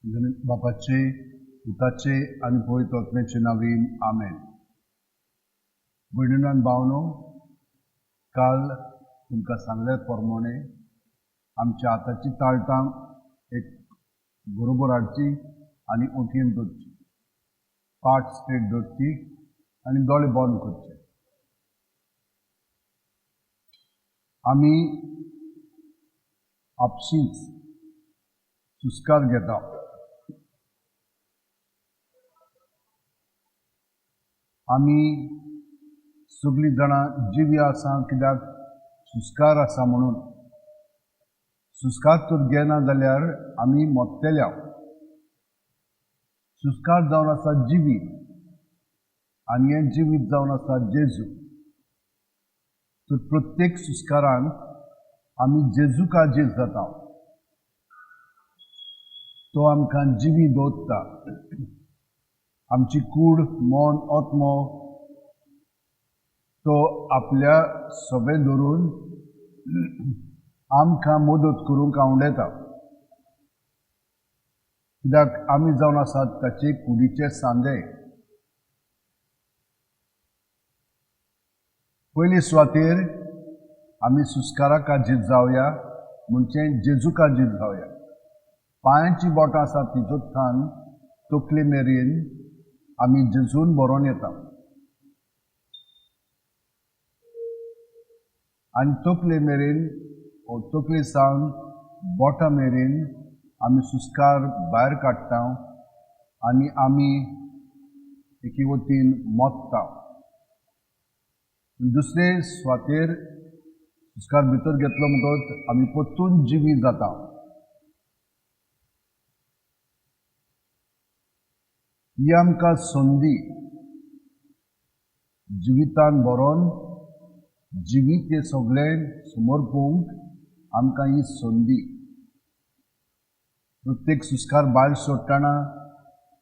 बापाचे, पुताचे आनी पवित्र आत्म्याचे नांवान आमेन. भयणीनो आनी भावनो, काल तुमकां सांगल्या प्रमाणे आमच्या हाताची ताळटां एक बरोबर हाडची आनी ओंठयेन दवरची, पाट स्ट्रेट दवरची आनी दोळे बंद करचे. आमी आपशींच सुस्कार घेता. आमी सगळीं जाणां जिवी आसा कित्याक सुस्कार आसा म्हणून. सुस्कार तर घेना जाल्यार आमी मोडटले. सुस्कार जावन आसा जिवीत आनी हें जिवीत जावन आसा जेजू. तर प्रत्येक सुस्कारान आमी जेजू काजीर जाता. तो आमकां जिवी दवरता. आमची कूड, मन, आत्मो तो आपल्या सोबे धरून आमकां मदत करूंक आवडटा. कित्याक आमी जावन आसात ताचे कुडीचे सांदे. पयले सुवातेर आमी सुस्कारा काजीर जावया, म्हणजे जेजू काजीर जावया. पांयांची बोटां आसात तितूंतल्यान तकले मेरेन आमी जेजून बरोवन येता आनी तकले मेरेन तकले सावन बोटां मेरेन आमी सुस्कार भायर काडटा आनी आमी एके वतीन मोडटा. दुसरे सुवातेर सुस्कार भितर घेतलो म्हणटकच आमी परतून जिवी जाता. ही आमकां संदी जिवितान बरोवन जिवीत हें सगळें समर्पूंक आमकां ही संदी. प्रत्येक सुस्कार भायर सोडटना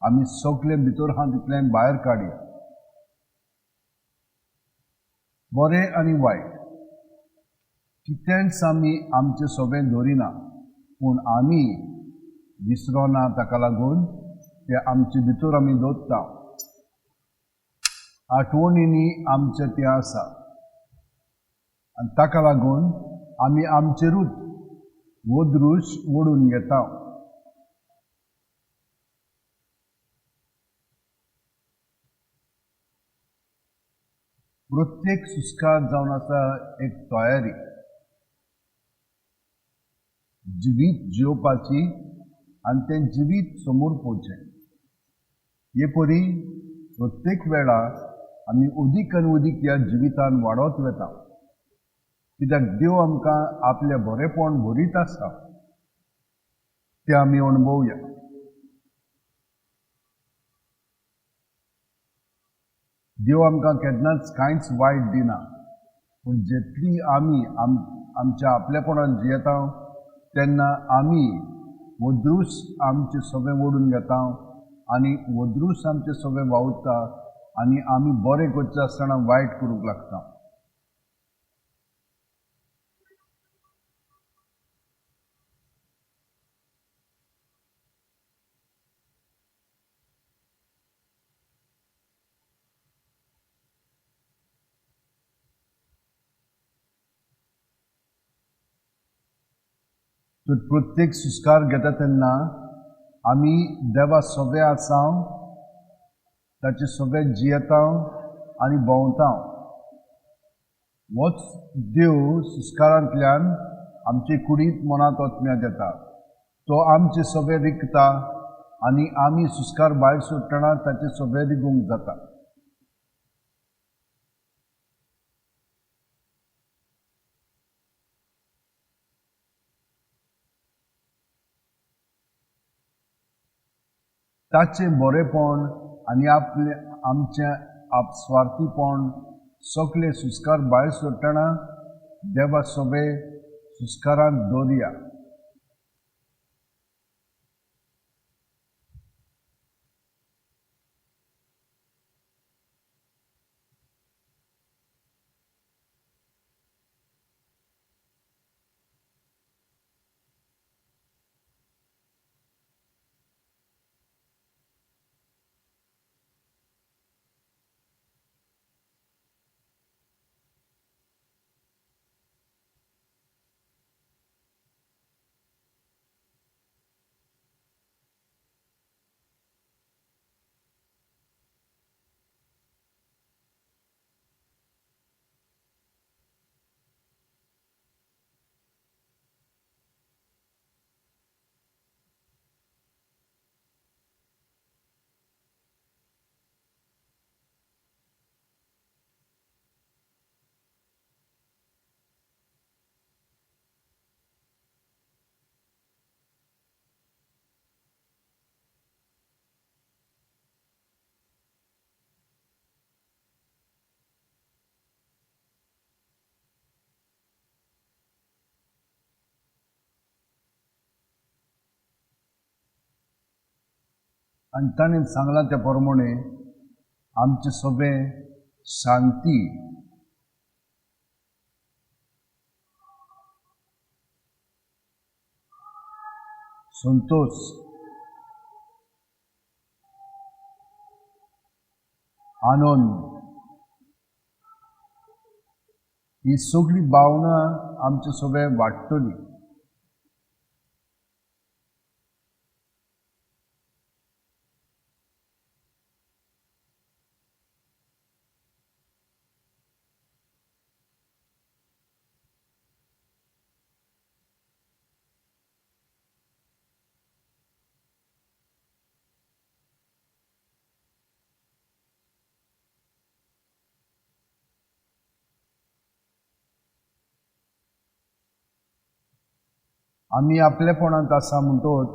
आमी सगळे भितर आहा तितलें भायर काडया. बरें आनी वायट कितेंच आमी आमचें सोबें दवरिना, पूण आमी विसरोना. ताका लागून ते आमचे भितर आमी दवरता. आठवणींनी आमचें तें आसा आनी ताका लागून आमी आमचेरूच वदृश ओडून घेता. प्रत्येक सुस्कार जावन आसा एक तयारी जिवीत जिवपाची आनी तें जिवीत समोर पोवचें. हे परी प्रत्येक वेळा आमी अदीक आनी अदीक ह्या जिवितान वाडत वता. कित्याक देव आमकां आपलें बरेपण भरीत आसा, तें आमी अणभवया. देव आमकां केन्नाच कांयच वायट दिना, पूण जितली आमी आमच्या आपलेपणान जियेता तेन्ना आमी वदृश आमचें सगळें ओडून घेता आनी वदृश आमचें सगळें वावुरता आनी आमी बरें करचें आसतना वायट करूंक लागता. तर प्रत्येक सुस्कार घेता तेन्ना आमी देवा सोबे आसा, ताचे सोबे जियेता आनी भोंवता. होच देव सुस्कारांतल्यान आमचे कुडींत मनांत आत्म्यांत येता. तो आमचे सोबे रिगता आनी आमी सुस्कार भायर सोडटना ताचे सोबे रिगूंक जाता. ताचें बरेपण आनी आपलें आमचें आपस्वार्थीपण सगळे सुस्कार भायर सोडटना देवा सोबे सुस्कारांत दवरया. आनी ताणें सांगलां त्या प्रमाणे आमचें सगळें शांती संतोष आनंद ही सगळी भावना आमचे सगळे वाडटली. आमी आपलेपणांत आसा म्हणटोच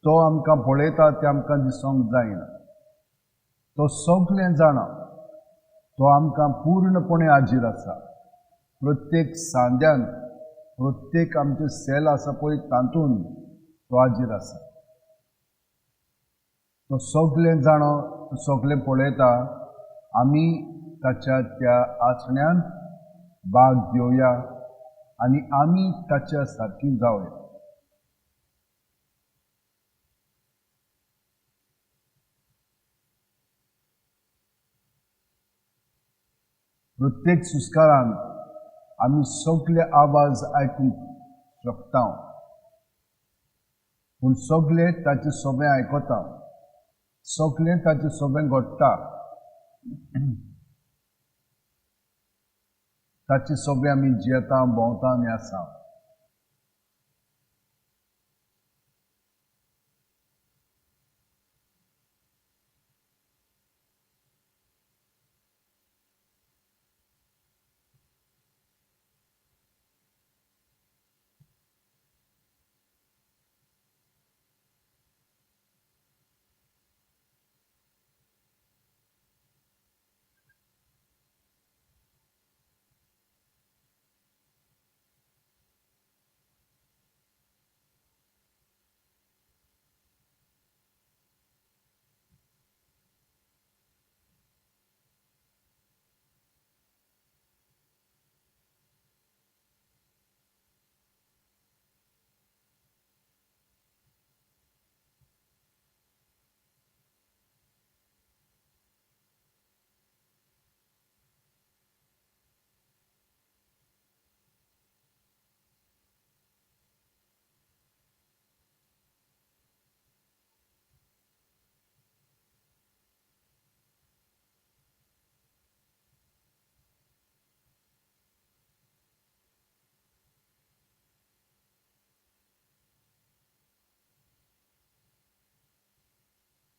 तो आमकां पळयता तें आमकां दिसूंक जायना. तो सगळें जाणा, तो आमकां पूर्णपणे हाजीर आसा. प्रत्येक सांद्यान प्रत्येक आमचें सेल आसा पळय तातूंत तो हाजीर आसा. तो सगळें जाणा, तो सगळें पळयता. आमी ताच्या त्या आसण्यांत भाग घेवया आनी आमी ताच्या सारकी जावया. प्रत्येक सुस्कारान आमी सगळे आवाज आयकूंक शकता, पूण सगळे ताचे सोबें आयकता, सगळें ताचे सोबें घडटा, ताचे सोबें आमी जियेता, भोंवता आनी आसा.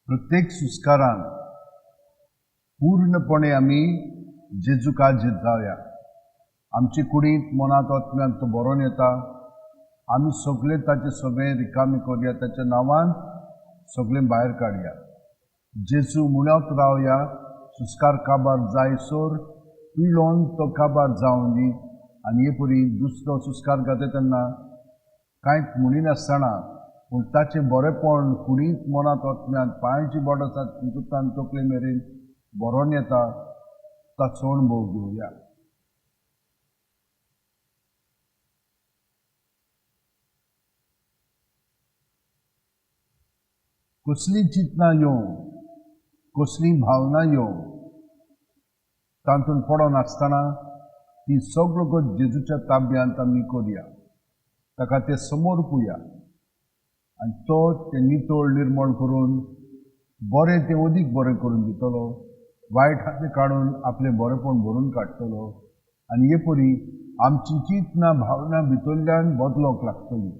प्रत्येक सुस्कारान पूर्णपणे आमी जेजूक हाजीर जावया. आमचे कुडींत मनांत आत्म्यांत तो बरोवन येता. आमी सगळे ताचे सगळे रिकामी करुया, ताच्या नांवान सगळें भायर काडया. जेजू म्हणत रावया, सुस्कार काबार जायसर पिळोन तो काबार जावन दी. आनी हे परी दुसरो सुस्कार घातता तेन्ना कांयच म्हणिनासतना पूण ताचें बरेपण कुडींत मनांत आत्म्यांत पांयची बोट आसा तितूंतल्यान तकले मेरेन बरोवन येता, ताचो अणभव घेवया. कसलीं चिंतनां येवं, कसलीं भावना येवं, तातूंत पडनासतना ती सगळो जेजूच्या ताब्यांत आमी करुया, ताका ते समर्पुया आनी तो तें नितळ निर्मळ करून बरें तें अदीक बरें करून दितलो, वायट हातें काडून आपलें बरेंपण भरून काडटलो. आनी हे परी आमची चिंतनां भावना भितरल्यान बदलोंक लागतली.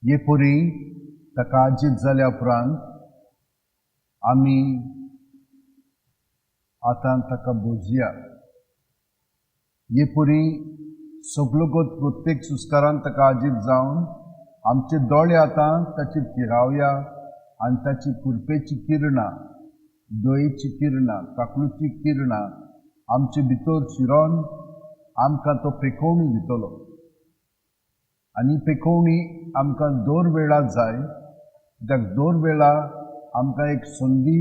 हे परी ताका आजीत जाल्या उपरांत आमी आतां ताका बोजया. हे परी सगलो गोत प्रत्येक सुस्कारान ताका आजीत जावन आमचे दोळे आतां ताची थिरावया आनी ताची कृपेची किरणां, दयेची किरणां, काकळुची किरणां आमचे भितर शिरोन आमकां तो पेकोवणी दितलो. आनी पेकोवणी आमकां दर वेळा जाय, कित्याक दर वेळा आमकां एक संदी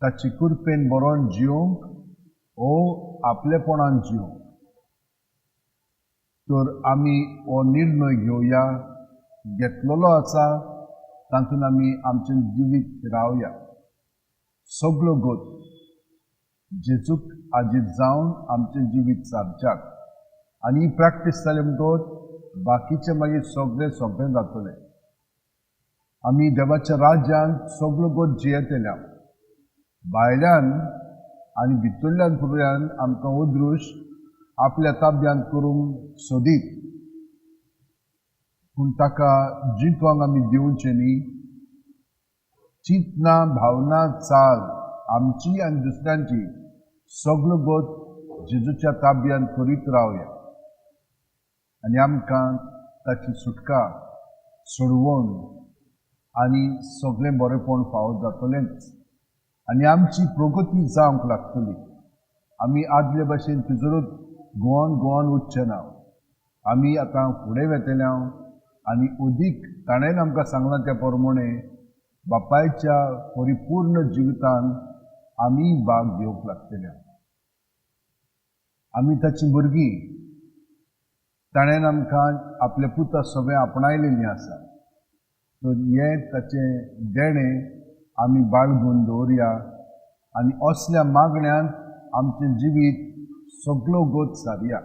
ताची कृपेन बरोवन जिवंक ओ आपलेपणान जिवंक. तर आमी हो निर्णय घेवया, घेतलेलो आसा तातूंत आमी आमचें जिवीत रावया. सगलो गोत जेजूक आजीत जावन आमचें जिवीत सारच्याक आनी प्रॅक्टीस जालें म्हणटकच बाकीचें मागीर सगळें सोंपें जातलें. आमी देवाच्या राज्यांत सगलो गोत जियेतल्या. भायल्यान आनी भितरल्यान फुडल्यान आमकां अदृश्ट आपल्या ताब्यांत करूंक सोदीत, पूण ताका जिखोंक आमी दिवचें न्ही. चिंतना, भावना, चाल आमची आनी दुसऱ्यांची सगलो गोत जेजूच्या ताब्यांत करीत रावया आनी आमकां ताची सुटका सोडवण आनी सगळें बरेंपण फावो जातलेंच आनी आमची प्रगती जावंक लागतली. आमी आदले भाशेन तिजोरूच गोवन गोवन वचचें ना. आमी आतां फुडें वेतले आनी अदीक ताणें आमकां सांगलां त्या प्रमाणे बापायच्या परिपूर्ण जिवितान आमी भाग घेवंक लागतले. आमी ताचीं भुरगीं, ताणें आमकां आपल्या पुता सगळें आपणायलेलीं आसा. तर हें ताचें देणें आमी बाळगून दवरया आनी असल्या मागण्यांत आमचें जिवीत सगलो गोत सारया.